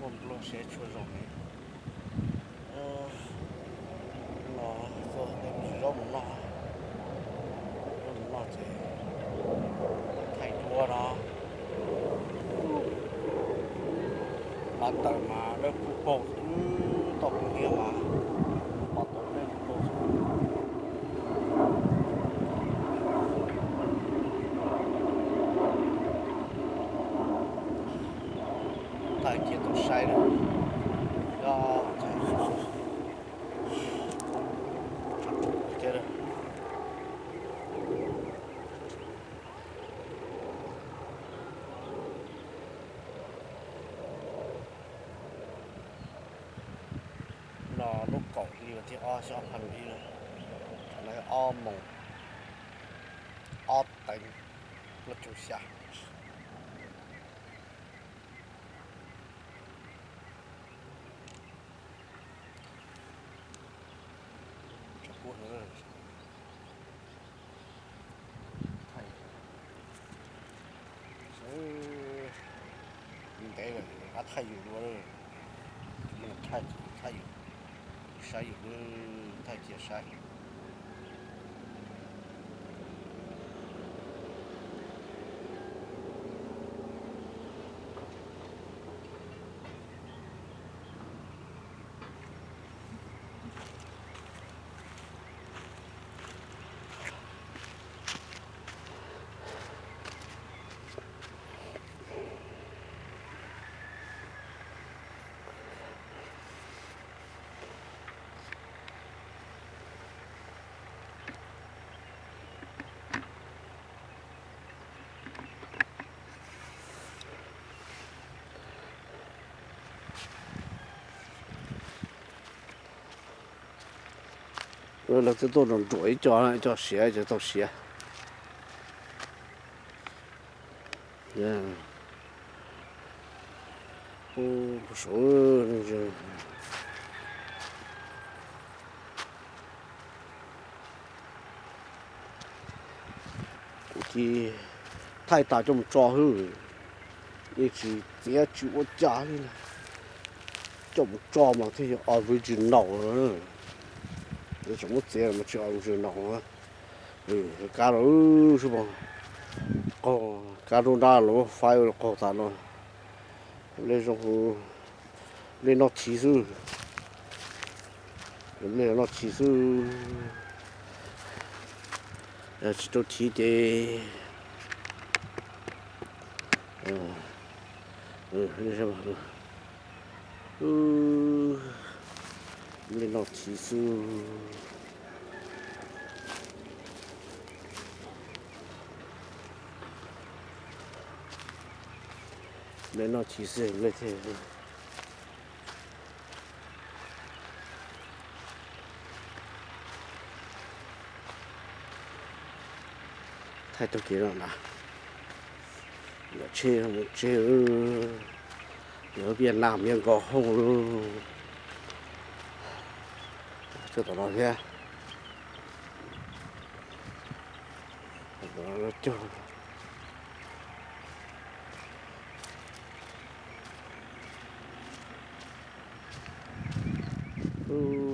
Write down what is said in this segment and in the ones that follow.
Nplog siab tshua zoo ne. No, txog tej zaub mus noj, zaub mus noj ces thaij duab no. Hnav taws mas dawb paug xwb, toj kub hnyiab mas pom tau dawb paug xwb. Thaij cia tau saib na. No lub kaum hli vas thib ob xyoo ob phav ib na, thaum no ob moos ob teev plaub caug xya. Ntev lawm, qab thaij yus dua, thaij, thaij yus, saib yus, thaij cia saib. Lawv twb tuaj nruam nruam ib co, ib co siav ces tau siav. Kuv cia thaij tas coj mus tso xwb, yeej tsis txiav tsis ua cas li na. Coj mus tso mas thiaj yog original na. Yuav tsum muab txiav mas tsis original na. Kab lawm, qaug, kab nruab nrab los muab faib ua qaug tas no. Nplej zoo, nplej noj thiv xwb. Nplej noj thiv xwb. Tsis tau thiv ces nplej noj thiv xwb. Nplej noj thiv xwb nplej thiaj thaij taug kev no na. Yog tsheb mus tsev, yog Viaj Nam nyob nkos hooj lawm. Tsuas tom no thiab. Cog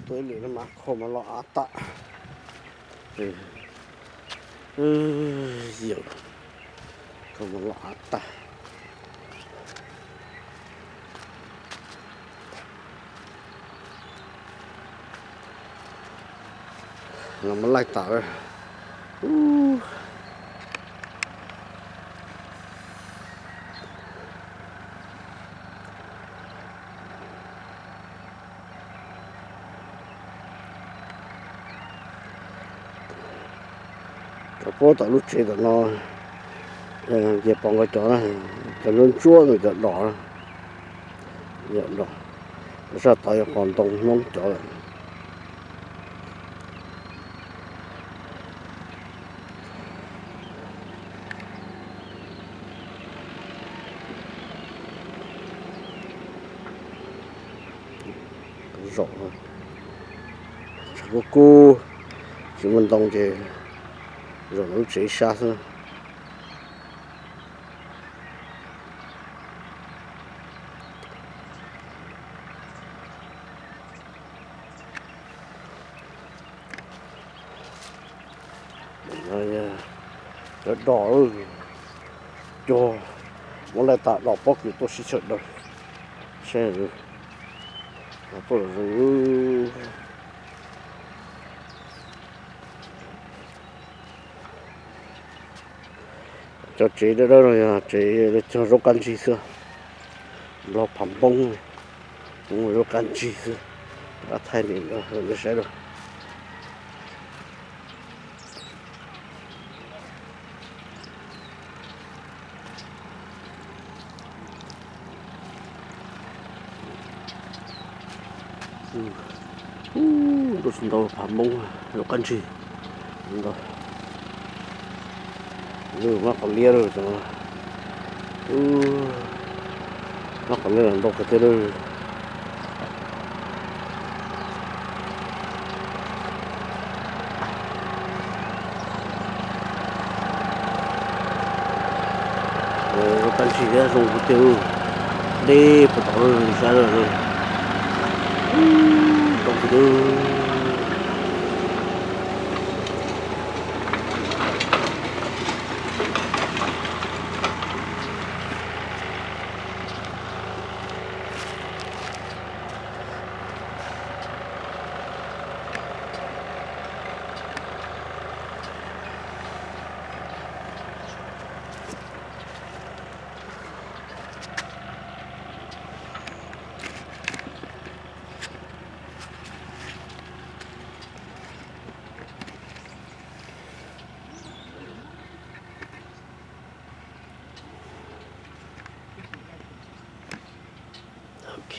tuaj ib lwm no mas kho mas los av tag. Yawm, kho mas los av tag. Los muab laij tas lawm. Cov puab tom lub tsev tom no, nce pov nkaus cov, cov ntsuab ntsuab ntawm cov dos, yog dos, sab tod yog qos ntoo Hmoob cov lawm. Zaum, tshav kub kub, tsis muaj ntoo ces zaum lub tsev ib sab xwb. Cov dos, cog, muab laij tas dos pob kws tuaj sib chaw daws. Saib, tuaj los zoo. Cov tsev dawb dawb no yog tsev cog zaub qab ntsig xwb. Nplog Phav Npoob, zaub qab ntsig xwb. Qab thaij nim no saib na. Ntuj tsis ntau, Phav Npoob zaub qab ntsig ntau. Lub mab qhov liab lawm, mab qhov liab los ntau kawg thiab lawm. Zaub qab ntsig thiab zoo kawg thiab, deb puag tom lub sab lawm, zoo kawg thiab. Ok.